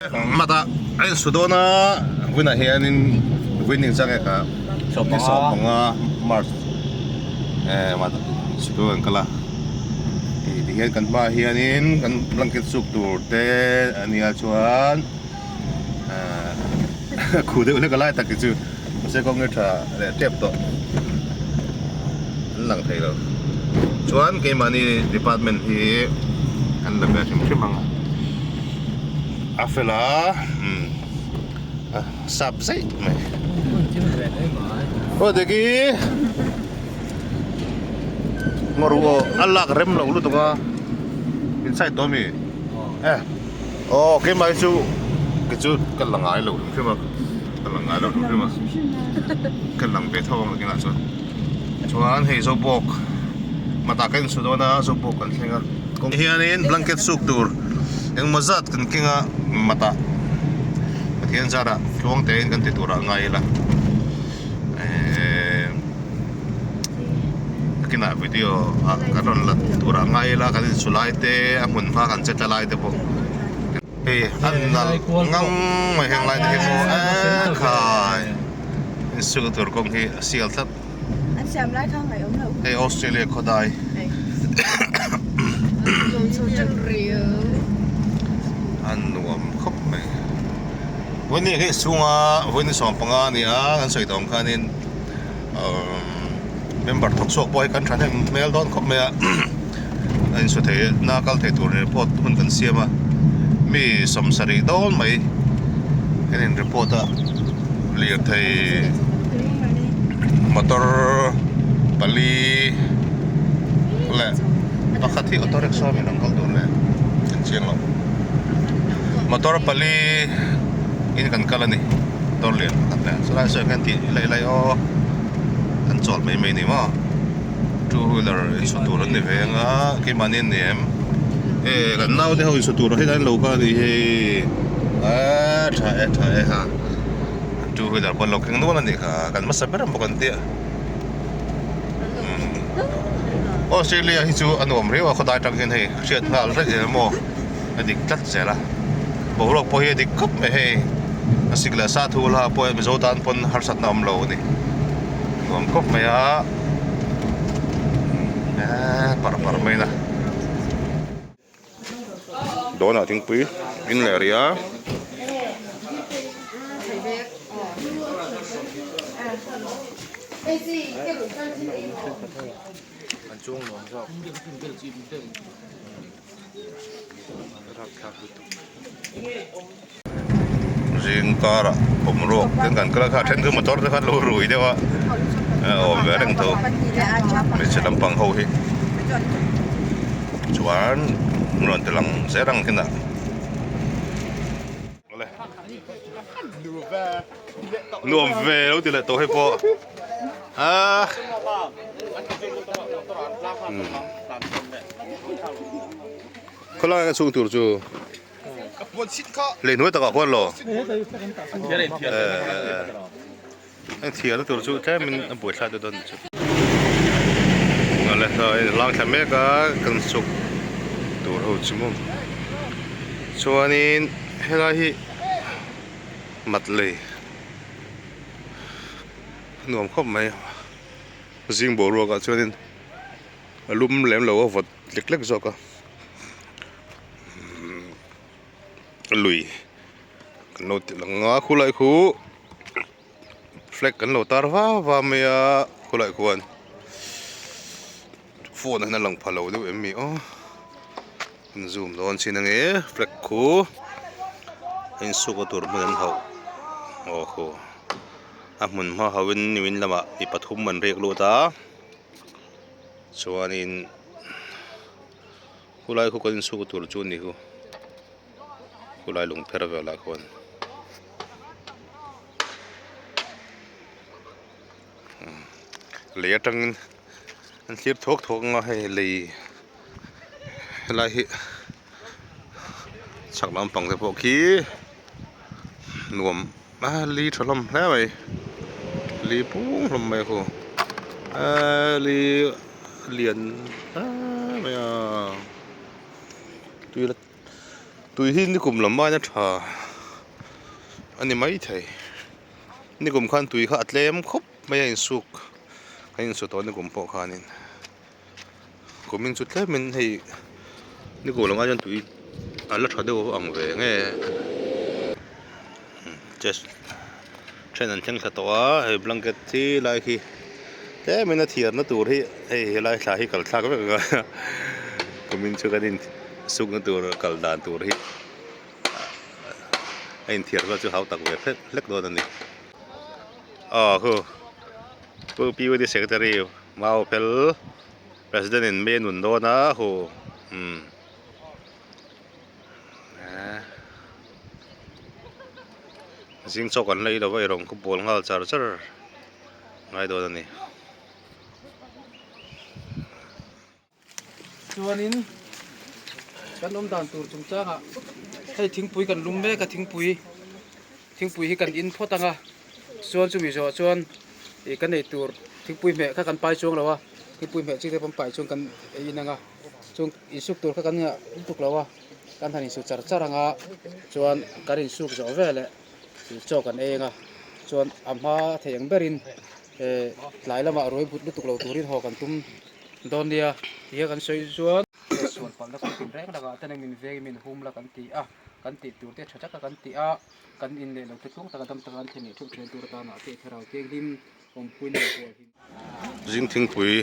Mata a insu dawn a, vawiinah hianin vawiin eng chang eka ni sawmpanga March mata insu tur kan kal a, hei ti hian kan hmaah hianin kan blanket suk tur te a nia chuan khu deuh hlek a lai tak hi chu mahse kawng hi tha leh tep tawh an lang thei lo chuan keimahni department hi an la ve hrim hrim ang a a fel a umm a sap zeih mai aw diki ngawr aw a lak rem lo lutuk a inside tawh ami e. Aw keimah hi chu kei chu ka la ngai lo hrim hrim a ka la ngai lo hrim hrim a ka lang ve tho ang nakinah chuan chuan hei zobawk matah ka insu dawn a zobawk kan thleng a kawng hianin blanket suk tur engmaw zat kan keng a matah Pathian zarah tluang tein kan ti turah a ngai ila ehh. Nakinah video ah kan rawn la tur ah ngai ila kan insu lai te a hmun hma kan che tla lai te pawh hei a nalh ngang mai heng lai te hi maw e khai insu tur kawng hi a sial tlat hei Australia khawdai a nuam khawp mai vawiin hi chhunga vawiin 15 a ni a kan sawi tawh ang khanin. Member thawk chhuak pawh hi kan thahnem hmel dawn khawp mai a a insawi theih na kal thei tur report hun kan siam a mi sawmsarih dawn mai kan in report a lirthei motor pali leh pakhat hi auto rickshaw mi rawn kal tur le kan chiang lo motor pali in kan kal a ni. Motor lian pakhat nen chulai sawi hian tih laih laih aw an chawl mai mai ni maw two wheeler insu tur an ni ve ang a keimahni an ni em e kan naute ho insu tur ah hian an lo kal a nih hi aaa tha e tha e ha two wheeler pawh an lo keng nual a nih kha kan hmasa ber ang bawk an tia Australia hi chu a nuam riau a khawdai tang hian hei hriat nghal daih zel maw. A dik tlat zel a boruak pawh hi a dik khawp mai hei a sik leh sa thu la pawh mizo tan pawn harsatna awm lo a ni nuam khawp mai a eee par par mai na dawnah thingpui in leh rih a. Zing karah awm ruak ten kan kal a kha then chu motor te khan lo rui deuh a a awm ve reng tho hmeichhe lampang ho hi chuan rawn ti lang zel ang kinah nuam ve lo ti leh tawh hei pawh ah khawlai a chhung tur chu lei hnuai takah khuan law eh thian tur chu tlem in a buai thlai deuh dawn chu lang thla mek a kan chhuk tur ho chu maw chuanin helai hi mat lei nuam khawp mai zing boruak ah chuanin a lum lem lo a vawt lek lek zawk a lui kan lo ti lang a khulai khu flag kan lo tar va va mai a khulai khuan phone ah hian a lang pha lo deuh em mi aw an zoom dawn chin ange flag khu a insuk a tur hmun an hauh aw khu a hmun hma hauhin nimin lamah mi pathum an riak lut a chuanin khulai khu kan insuk tur chu a ni khu khulai lung pher velah khuan. Lei atangin an thlir thuak thuak ang a hei lei helai hi chhak lampang te pawh khi nuam a li tha hlawm hle mai li pung hlawm mai khu eee li lian hle mai a tui la tui hi nikum lam aiin a tha. a ni maithei nikum khan tui kha a tlem khawp mai a insuk a insu tawh nikum pawh khanin kumin chu tlemin hei nikum lamah hian tui a la tha deuh ang ve nge chest then an thleng thla tawh a hei blanket hi lai khi tlemin a thiarna tur hi hei helai thla hi kal thlak vek ang a kumin chu kan insukna tur kal dan tur hi a inthiar vel chu hau tak ve hlek hlek dawn a ni aw khu pu P U D secretary mau fel president in mi a nun dawn a hu umm zing chaw kan la ei lova eirawng khu bawl nghal char char ngai dawn a ni. Chuanin kan awm dan tur chungchangah hei thingpui kan lum mek a thingpui thingpui hi kan in phawt ang a chuan chumi zawhah chuan ih kan ei tur thingpui hmeh kha kan pai chuang lo a thingpui hmeh chi te pawh an pai chuan kan ei in ang a chung insuk tur kha kan nghah lutuk lo a kan han insu char char ang a chuan kan insuk zawh veleh chaw kan ei ang a chuan a hma thei ang berin eh tlai lamah ruai but lutuk lo turin haw kan tum dawn nia tia kan sawi chuan sual palhna kan tin reng lakah ten min veng min hum la kan ti a kan tih tur te tha taka kan ti a kan in leh lo te tluang taka dam taka an thlen leh theuh then tur atana te thlarau thianghlim awmpui leh hual him. Zing thingpui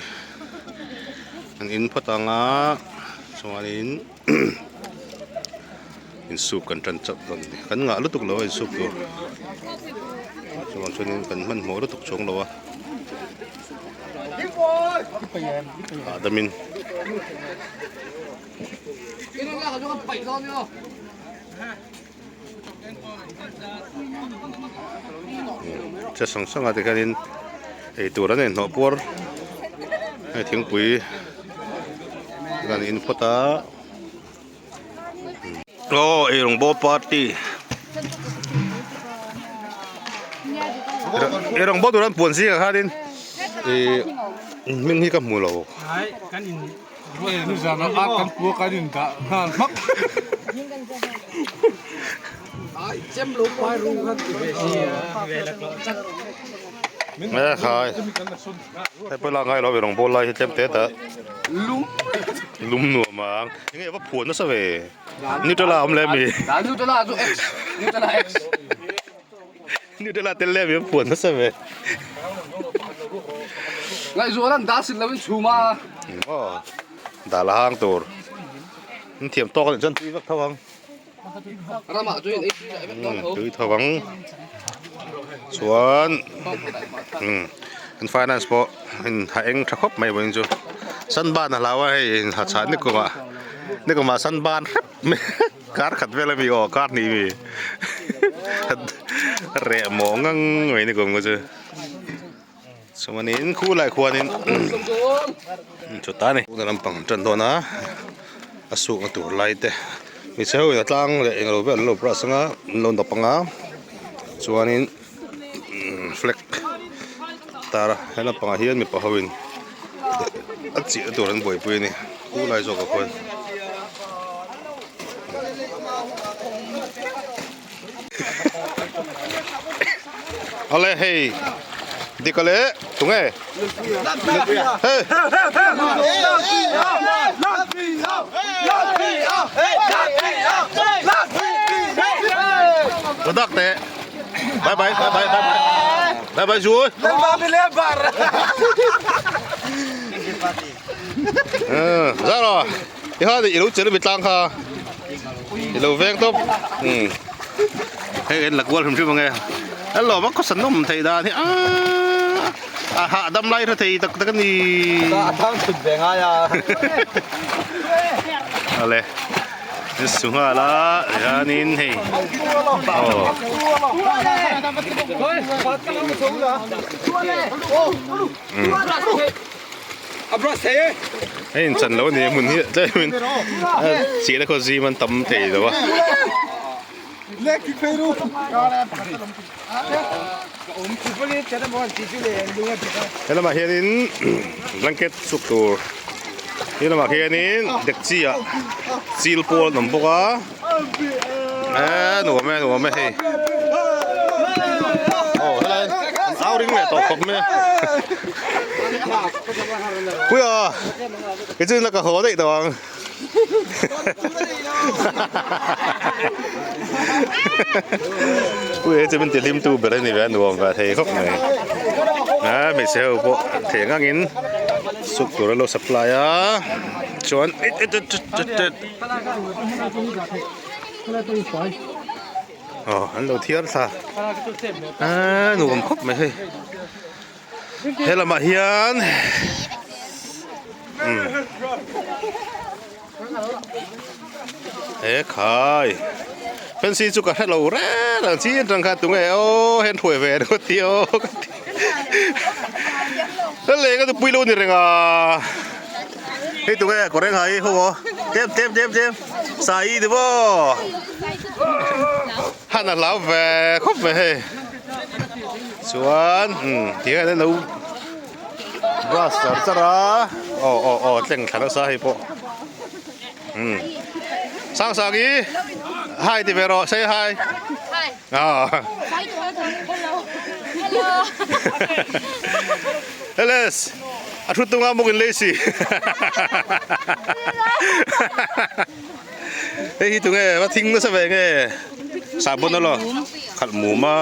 an in phawt ang a chuanin insuk kan tan chauh dawn a ni kan ngah lutuk lo a insuk tur chuvang chuanin kan hmanhmawh lutuk chuang lo a hahdam in. Che sang sang ah te khianin eitur an inhnawh puar hei thingpui an in phawt a aw eirawng bawr party eirawng bawr tur an puan zingah khanin ih hming hi ka hmu lo. Khai hei pawh lak ngai lo eirawng bawl lai hi tlem te ta lum nuam ang enge va phuan nasa ve nutella a awm leh ami nutella tel leh ami va phuan nasa ve aw dal a hang tur an thiam tawk anih chuan tui vek tho ang. Tui tho ang chuan an finance pawh in ha eng tha khawp mai vawiin chu sunburn a hlau a hei in ha chhah ni kumah ni kumah sunburn hrep mai kar khat vel ami aw kar hnih mi reh mawh ngang mai ni kum kha chu. Chuanin khulai khuanin chawta a ni. Tuna lampang an tan dawn a, a sukna tur lai te hmeichhe ho in a tlang leh englo vel an lo brush anga an lo dawp anga chuanin flag tar a he lampangah hian mipa ho in a chiahna tur an buaipui a ni khulai zawk ah khuan. Awle hei dika leh tunge hei Dak teh bye bye bye bye bye bye bye zu ơi ra rồi Ti kha i lo chelh mi tlang kha i lo veng tawp umm hei kan la kual hrim hrim ange a lawm a khawsa nawm theih dan hi aaa a hahdam lai hre thei tak tak a ni a thang thut ve ngai a ale su nghal a hianin hei aw Hei in chan lo a ni a hmun hi tlemin a chiahna khaw zim an tam thei lo a. He lamah hianin blanket suk tur he lamah hianin dekchi ah chil pawl an awm bawk a eee nuam e nuam e hei. Aw helai an au ring leh tawh khawp mai a. Puia kei chu inla ka haw daih tawh ang. Puia hi chu min ti hlim tu ber a ni ve a nuam ve thei khawp mai. A hmeichhe ho pawh thei ang angin suk tur a lo supply a chuan Aw an lo thiar thla a nuam khawp mai hei he lamah hian umm he khai fancy chu ka hre lo reng ang chi atang khan tunge aw hen hruai ve ringawt tih aw ka ti hei ka nupui lo ni reng a hei tunge kawr eng ha hi ho aw tlem tlem tlem tlem Sai ni maw han a hlau ve khawp mai hei chuan umm ti hian an lo brush char char a aw aw aw tleng thla nasa hei pawh umm sang sang hi hi ti ve rawh say hi ah Alice A thut tung a mawk in lei si. Hei hi tunge va thing nasa ve nge sabun alo khalh mum a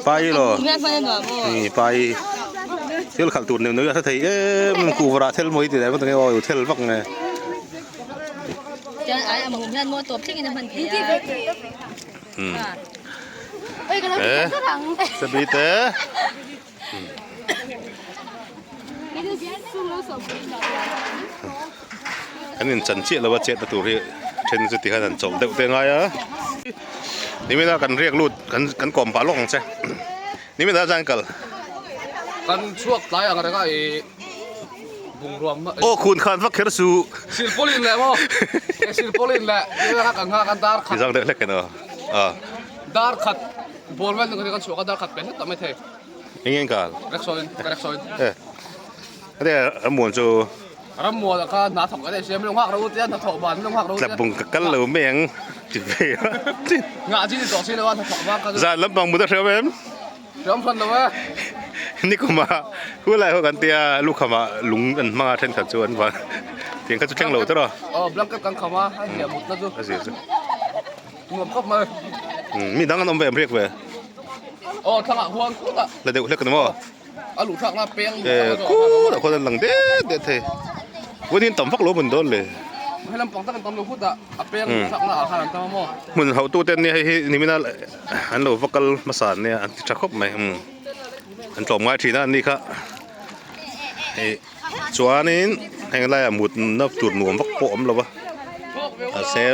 pai lo ni pai thil khalh tur neuh neuh a hre thei em kuhva rah thel mawi tih leh tunge aw thel vak nge. E sabi te. An inchan chiah lo a chetna tur hi then chu tikhan an chawlh deuh te ngai a nimina kan riak lut kan kan kawm pah lawk ang che nimina zan kal kan chhuak tlai ang reng a ih bungrua aw khun khan vak kher su silpaulin leh maw silpaulin leh kan nghak a dar khat zang deuh hlek emaw a dar khat Ball vel kan chhuak a dar khat pe hlek ta mai thei. Eng eng kal? Rek sawiin, ka rek sawiin. Eh. Ate Rammuan chu. Rammuan a kha hna thawk ane sia min lo nghak ro tia hna thawk ban min lo nghak ro tia. Tlabung ka kal lo mai ang ti ve a. Ngah chi ni tawh si lo a hna thawk ban ka chu. Zan lampang mut a hreawm em? Hreawm hran lo e. Nikuma hu lai ho kan tia lukham ah lung an hmang a thenkhat chu an van tiang kha chu thleng lo tawh a. Aw blanket kan kham a a ziah mut na chu. A ziah chu. Nuam khawp mai. Mi dang an awm ve em riak ve. Aw thlangah huan khut a. La deuh hlek ani maw? A luh thlak na peng. Eh khut a khuan an lang det det thei. Vawiin hian tam vak lo mun dawn le. He lampang tak an tam lo khut a a peng luh thlak na ah khan an tam a maw? Hmun hauh tu te an nia hei hi nimina an lo va kal hmasa an nia an ti tha khawp mai umm an tlawm ngai thin a an ni kha hei chuanin heng laiah mutna tur nuam vak pawh a awm lo va mahse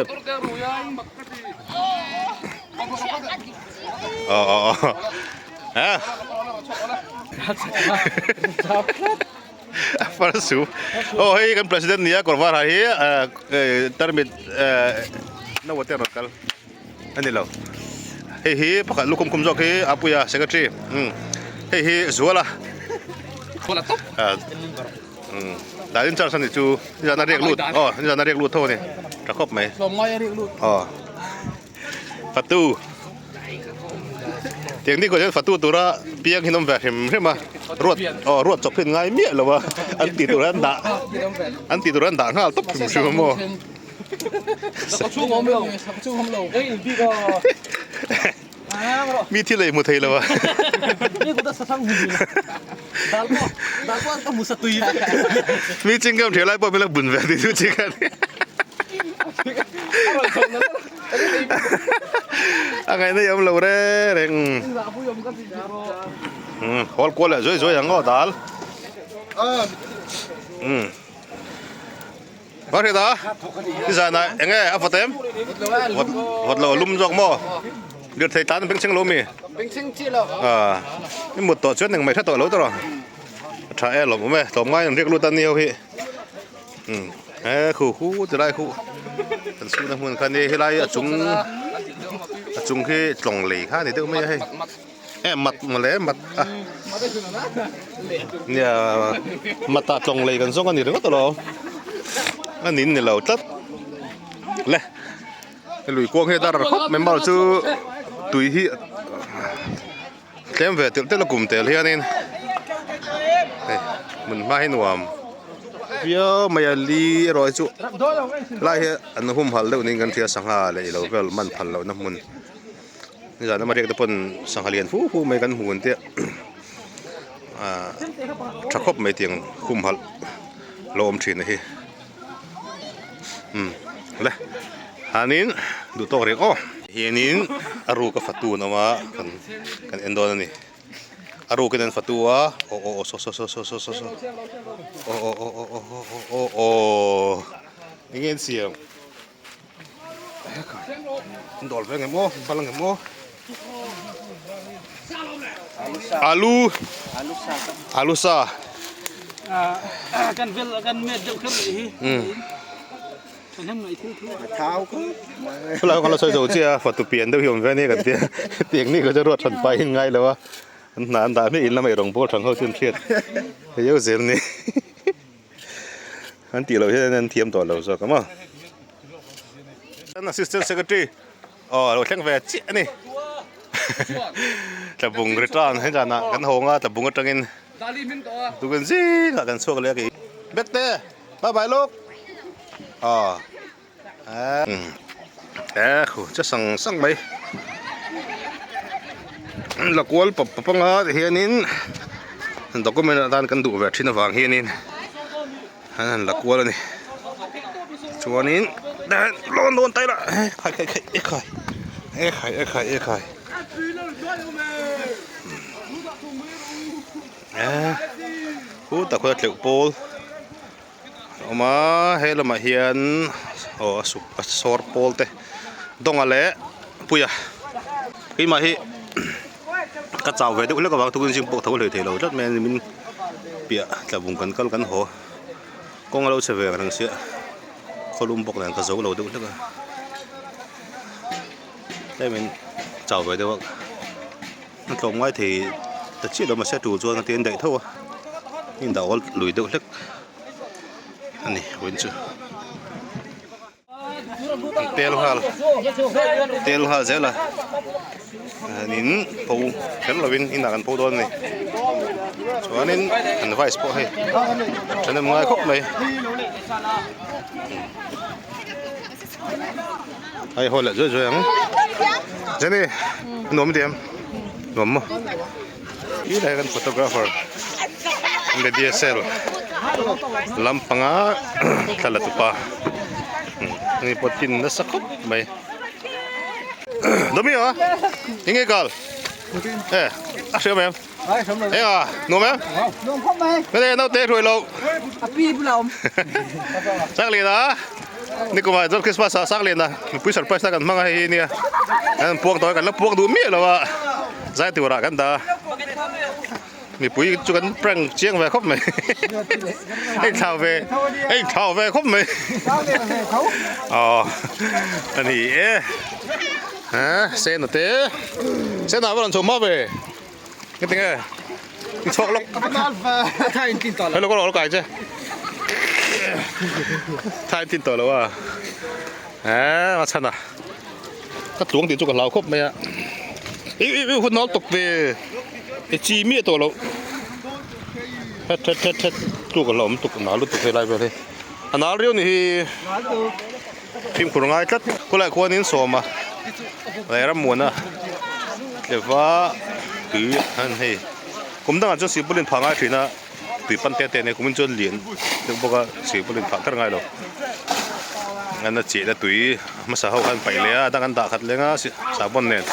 aw aw aw a a farsu aw hei kan president nia kawr var ha hi tarmit naute a rawn kal a ni lo hei hi pakhat lukhum khum zawk hi a puia secretary umm hei hi Zuala ah umm dah in charge a nih chu nizan a riak lut aw nizan a riak lut tho a ni tha khawp mai aw fatu tiang ni kawh hian fatu tura piang hi an awm ve hrim hrim a ruat aw ruat chawp hi an ngai miah lo a an tih tur an dah an tih tur an dah nghal tawp hrim hrim a maw. Mi thil ei hmu thei lo a. Mi chingam ṭhiah lai pawh min lo bun ve tih chu chi kha ni. A ngaihna i awm lo reng reng. Hawl kual leh zuai zuai ang aw dal. Ka hriat a, nizan ah eng nge a vawt em? Vawt vawt lo a lum zawk maw? Lirthei tan a bengchheng lo mi? Ah, i mut tawh chuan engmah i hre tawh lo tawh a tha e lawm awm e, tlawmngai an riak lut a ni ho hi. Umm he khu khu ti lai khu kan chhuna hmun kha ni helai a chung a chung khi tlawng lei kha a ni deuh mai a hei. E mat mawle mat a nia mat ah tlawng lei kan zawng a ni ringawt alawm a nin ni lo tlat le he lui kuang hi a dar khawp mai mar chu tui hi. tlem ve telh telh a kum tel hianin hei hmun hma hi nuam viau mai a li erawh hi chu lai hi an humhalh deuh niin kan hria sangha leh ilo vel man phal lohna hmun nizan lama riak te pawn sangha lian fu fu mai kan hmu an tia ahh tha khawp mai tiang humhalh lo awm thin a hi. Umm le hanin duh tawk reng aw hianin a ruk a fatu an awm a kan kan en dawn a ni a rukin an fatu a aw aw aw saw saw saw saw saw saw saw aw aw aw aw aw aw aw aw eng nge an siam an dawl ve ang em aw bal ang em aw alu alu sa kan vel kan met deuh kher nih hi khulai kan la sawi zo chiah a fatu pian deuh hi awm ve ania kan tia tiang ni kha chu ruat hran pai in ngai lo a an hna an dah hmiah in lamah rawng bawl thang ho chu an hriat hei deuh zel ni an tih loh hian an thiam tawh lo zawk a maw assistant secretary Aw a lo thleng ve chiah a ni Tlabung return hei danah kan hawng a Tlabung atangin tukin zingah kan chhuak leh a kei Bette bye bye lawk aw e khu che sang sang mai la kual pap pap anga tihianin document atan kan duh ve thin avang hianin an han la kual a ni chuanin lawn dawn ta ila khai khai khai e khai e khai e khai e khai e khu tak khuan a tleuh pawl a awm a he lamah hian aw a suk a sawr pawl te dawnga leh puia keimah hi ka chau ve deuh hlek avang tukin zing pawh tho hlei thei lo tlat mai a ni min piah tlabung kan kal kan haw kawng a lo chhe ve ang reng sia khawlum bawk nen ka zo lo deuh hlek a tlemin chau ve deuh a a tlawm ngai thei ta chiah lo mahse a tul chuan a ti a in daih tho a in dah awl lui deuh hlek a ni vawiin chu. Tel nghal tel nghal zel a in pho kher lovin inah kan pho dawn a ni chuanin an vice pawh hei thahnem ngai khawp mai hei haw leh zuai zuai ang Jenny nuam i ti em nuam maw Tilai kan photographer media cell lampanga thla la tupa ni pawh tin nasa khawp mai Domio eng nge kal e a hriam em eng a nuam em nge naute hruai lo Sangliana Nikumah chuan Christmas ah Sangliana mipui surprise na kan hmang a hei hi nia kan puak tawh a kan la puak duh miah lo a zai turah kan dah a mipui chu kan prank chiang ve khawp mai hei thlau ve hei thlau ve khawp mai aw a ni e ha sena te sena va rawn chho hma ve Engtinge i chhuak lawk hello ka lo kai che thai tin tawh lo a eh a chhan a ka tluang tih chu ka hlau khawp mai a i i i hun nawl tuk ve i chi miah tawh loh het het het het tu ka la awm tuk nal lutuk helai vel hi a nal riau ni hi fimkhur ngai tlat khawlai khuanin sawm a leh rammuana tleva tui an hei kum dangah chuan sihpul in phah ngai thin a tui pan te te ania kumin chuan lian deuh bawk a sihpul in phah kher ngai lo an a chehna tui hmasa ho khan paih leh a a dang an dah khat leng a sahbawn nen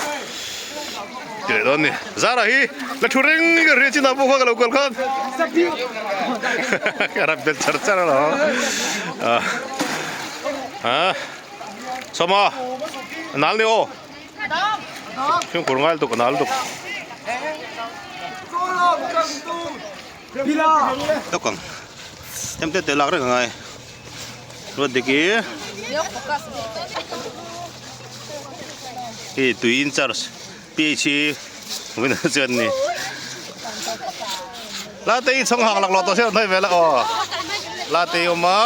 ti leh dawn a ni zara hi la thu reng ka hria chin ah pawh kha ka lo kal khan ka rap bet char char alawm ah ah sawma a nal ni aw fimkhur ngai lutuk a nal lutuk dawk ang hemi te te lak reng a ngai ruat dik hi hei tui in charge ph hi vawiin ah chuan ni la te hi chhawng hak laklawh tawh sia rawn hawi vel a aw la te hi awm a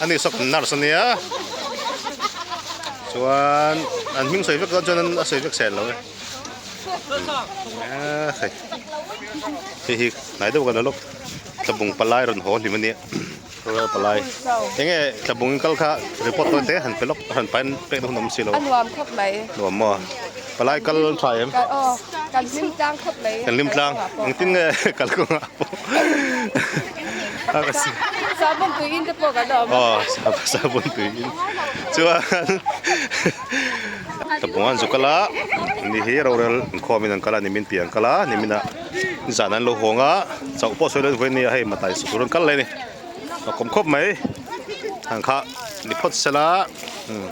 ani saw kan nurse ania chuan an hming sawi vek dawn chuan a sawi vek sel lo e. Hei hei hi hnai deuh kan la lawk tlabung palai rawn haw hlim a nia rural palai eng nge tlabung in kal kha report tawi te han pe lawk han pain pek na hun awm si lo a nuam khawp mai nuam maw palai kal tha em aw kan hlim tlang khawp mai kan hlim tlang engtin nge kal kawngah pawh Sabun tui in te pawh kan awm aw sabun tui in chuan Tlabung an zu kal a ni hi rorel inkhawmin an kal a nimin piah an kal a niminah zan an lo hawng a chauh pawh sawi lo in vawiin nia hei matai su tur an kal leh a ni a kawm khawp mai han kha ni phawt sela umm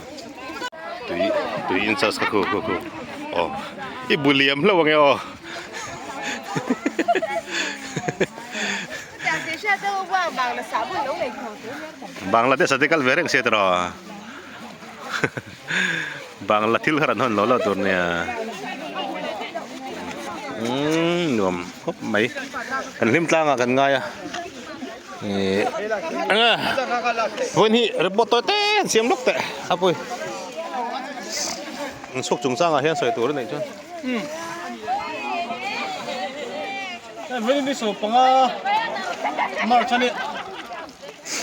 tui tui in charge kha khu khu khu aw i bu liam hlauh ange aw. Bangladesh ah te kal ve reng se tiraw. Bangla thil kha rawn hawn lo lo tur nia umm nuam khawp mai kan hlim tlang ah kan ngai a ih enge vawiin hi report tawi te an siam lawk teh a pawi an chhuak chung chang ah hian sawi tur a neih chuan.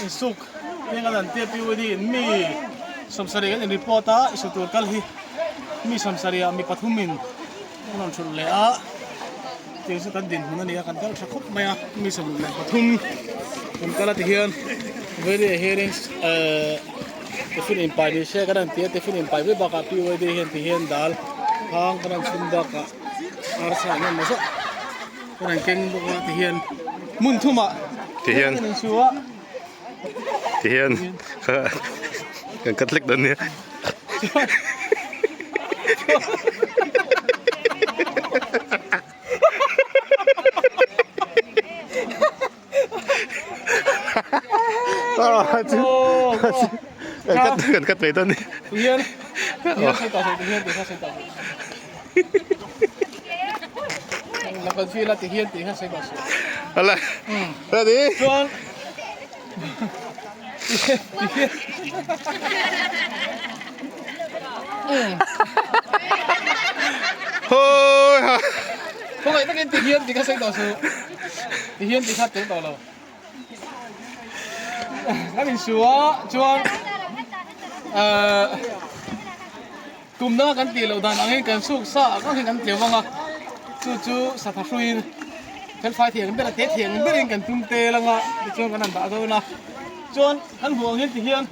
Insuk heng a lan tir PUD in mi sawmsarih kan in report a isu tur kal hi mi sawmsarih ah mi pathum in an rawn thulh leh a tih chu kan dinhmun a ni a kan kal tha khawp mai a mi 23 kan kal a ti hian veli ah hianin ehh tiffin in pai ni se kan han ti a tiffin in pai mai bakah PUD hian ti hian dal hang kan han chhum bakah arsa engemaw zawk. Kan han keng bawk a ti hian hmun thumah ti hian kan insu a ti hian kan cut hlek dawn nia kan cut kan cut mai dawn nia ti hian ti hian sawi tah sawi ti hian ti kha sawi tah Lakal feel a ti hian tih kha sawi tawh suh. Ala. Ready? Chuan Hoi ha. Khawngaih takin ti hian tih kha sawi tawh suh. Ti hian tih kha tel tawh lo. Kan insu a chuan eh Tumna kan tih loh dan angin kan suk sa ah kang hian kan tleu vang a, chu chu satha hruiin felfai thei ang ber a te thei ang berin kan tum tel anga tichuan kan han dah dawn a, chuan kan hmuh ang hian tihian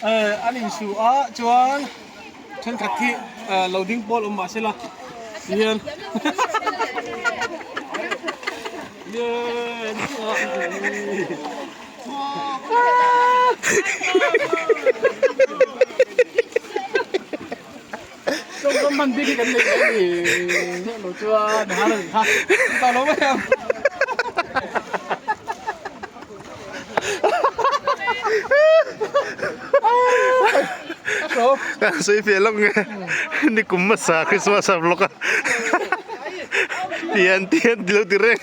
eh an insu a chuan thenkhat hi eh lo ding pawl awm mahse la tihian Kan sawi fiah lawk nge nikum hmasa Christmas a vlog a tian tian ti lo ti reng.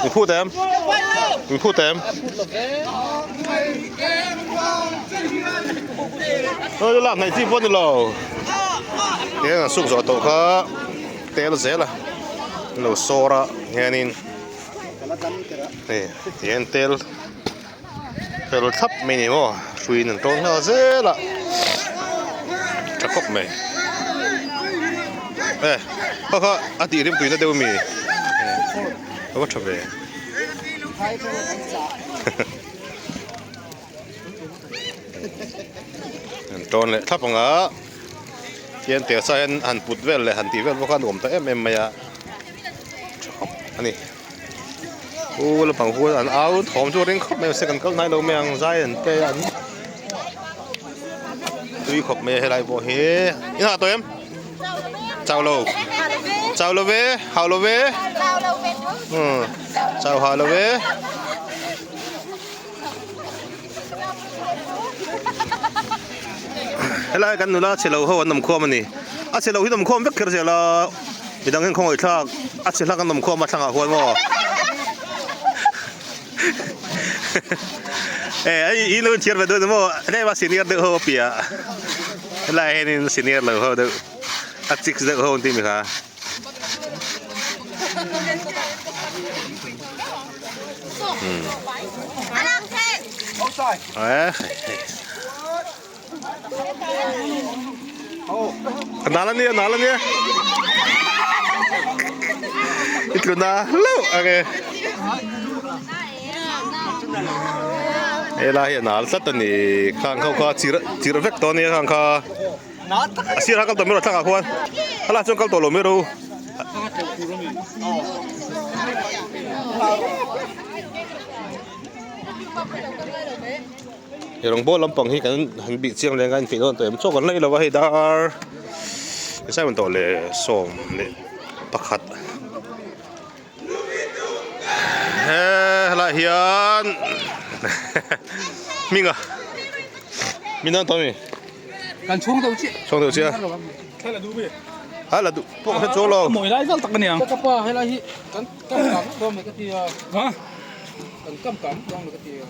Min phut em? Min phut em? Ôi làm này chi pawh ni lo. Tiang an suk zawh tawh kha tel zel a lo sawr a hianin hei tihian tel Fel thlap mai ni maw hruiin an tawn nghal zel a tha khawp mai e kha kha a tih rim tuina deuh ami a va tha ve an tawn leh thlap ang a tian tel sa hian han put vel leh han tih vel bawk a nuam ta em em mai a tha khawp a ni. U lampang huan an au thawm chu a ring khawp mai mahse kan kal hnai lo mai ang zai an pe an tui khawp mai a helai pawh hi in hah tawh em chau lo chau lo ve hau lo ve umm chau hah lo ve. Helai kan nula chhe lo ho an awm khawm a ni a chhe lo hi an awm khawm vek kher zel a midang hian khawngaih thlak a chhe hlak an awm khawm a thlangah huan maw. E i lo inchhiar ve dawn maw tlem a senior deuh ho a piah helai ah hianin senior lo ho deuh a chicks deuh ho an tih mi kha. A nal ania a nal ania i tluna hlauh ang e helai hi a nal tlat a ni khang ho kha chirh chirh vek tawh ania khang kha a sirah kal tawh mai rawh thlangah khuan helaiah chuan kal tawh lo mai rawh u. He rawngbawl lampang hi kan han bih chiang leng a inpeih dawn tawh em chaw kan la ei lo a hei dar seven tawh leh 11 he helaiah hian hminga min dawn tawh a mi Kan chhung deuh chiah chhung deuh chiah a la duh pawh hre chuang lo mawi lai vel tak a niang ka pa helai hi kan kam kang dawn mai ka ti a kan kam kang dawn mai ka ti a.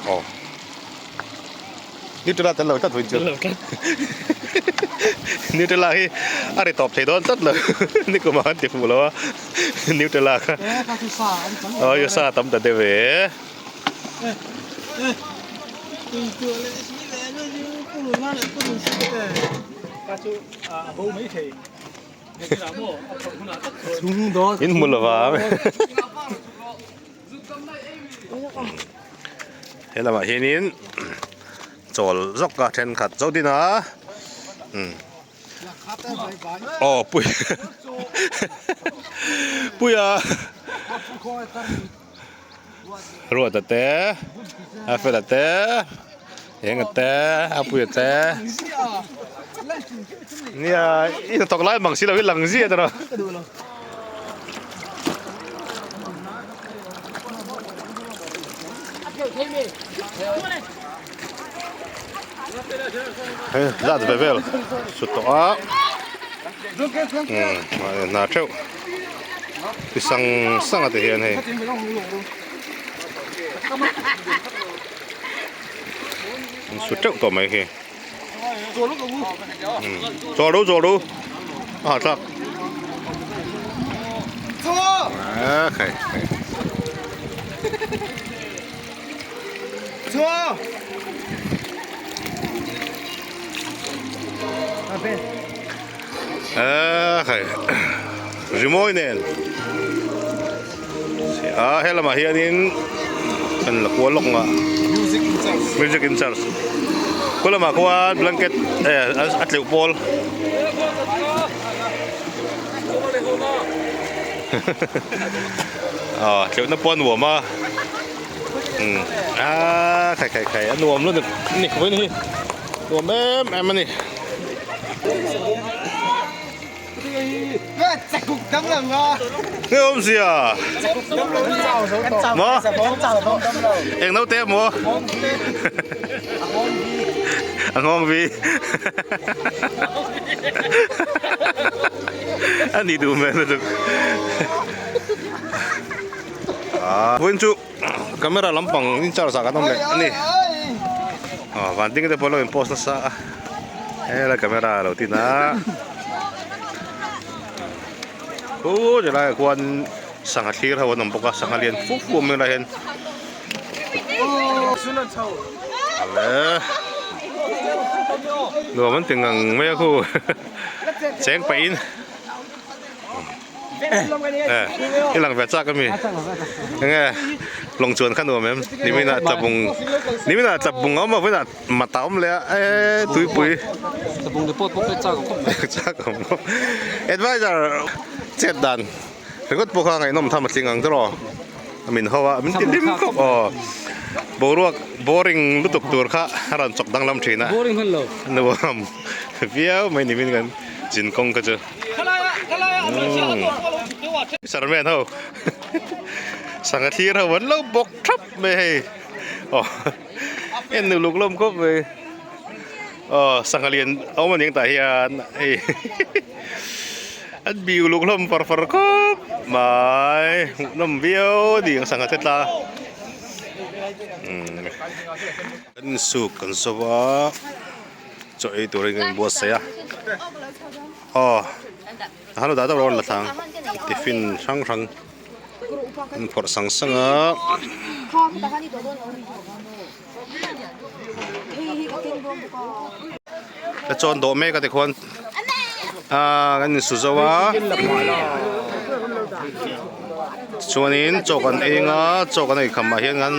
Aw Nutella tel lo tlat vawiin chu Nutella hi a ri tawp thei dawn tlat lo nikum ah an ti fuh lo a Nutella kha aw sa tam ta deuh e. In hmu lova he lamah hianin chawl zawk a thenkhat zo din a aw pui puia Ruata te a fela te enga te a puia te nia i hnathawk lai mang si lo i lang zia tawh hei zat ve vel sut tawh a hna theuh ti sang sang a ti hian hei an su teuh tawh mai hi chaw ru chaw ru a hahthlak a khai khai A khai rimawi nen a he lamah hianin kan la kual lawk ngah music in charge khu lamah khuan blanket eh a tleuh pawl aw tleuhna pawh a nuam a a khai khai khai a nuam lutuk a ni vawiin hi nuam em em a ni. Nge awmzia maw eng naute maw a nghawng vi a ni duh hmel lutuk vawiin chu camera lampang in charge ah kan awm leh a ni aw van ding te pawh lo in post nasa a helai camera a lo tin a khuuu ti laiah khuan sangha thlir ho an awm bawk a sangha lian fuk fuk awm lai hian awle nuam an ti ngang mai a khu cheng pah in. I lang ve chak ami enge lawng chuan kha nuam em nimin ah tlabung nimin ah tlabung a awm a vawiin ah mata a awm leh a eee tuipui tlabung te pawh pawh chak awm khawp mai chak awm khawp advisor chet dan ringawt pawh kha ngaihnawm tham a tling ang tiraw min ho a min ti hlim khawp aw boruak boring lutuk tur kha a rawn chawk danglam thin a boring hman lo nuam viau mai nimin kan zin kawng kha chu. Sarmen ho sangha thlir ho an lo bawk thap mai hei aw en nu luk lawm khawp mai aw sangha lian a awm aniang tah hian hei. An biu luk hlawm far far khawp mai hmuhnawm viau a ni ang sangha te tla umm kan insuk kan zo a chaw ei turin kan inbuatsaih a aw a han dah deuh a rawn la thlang tiffin hrang hrang an phawrh sang sang a. Ka chawn dawh mek a tikhuan ah kan insu zo a chuanin chaw kan eng a chaw kan ei kham ah hian kan.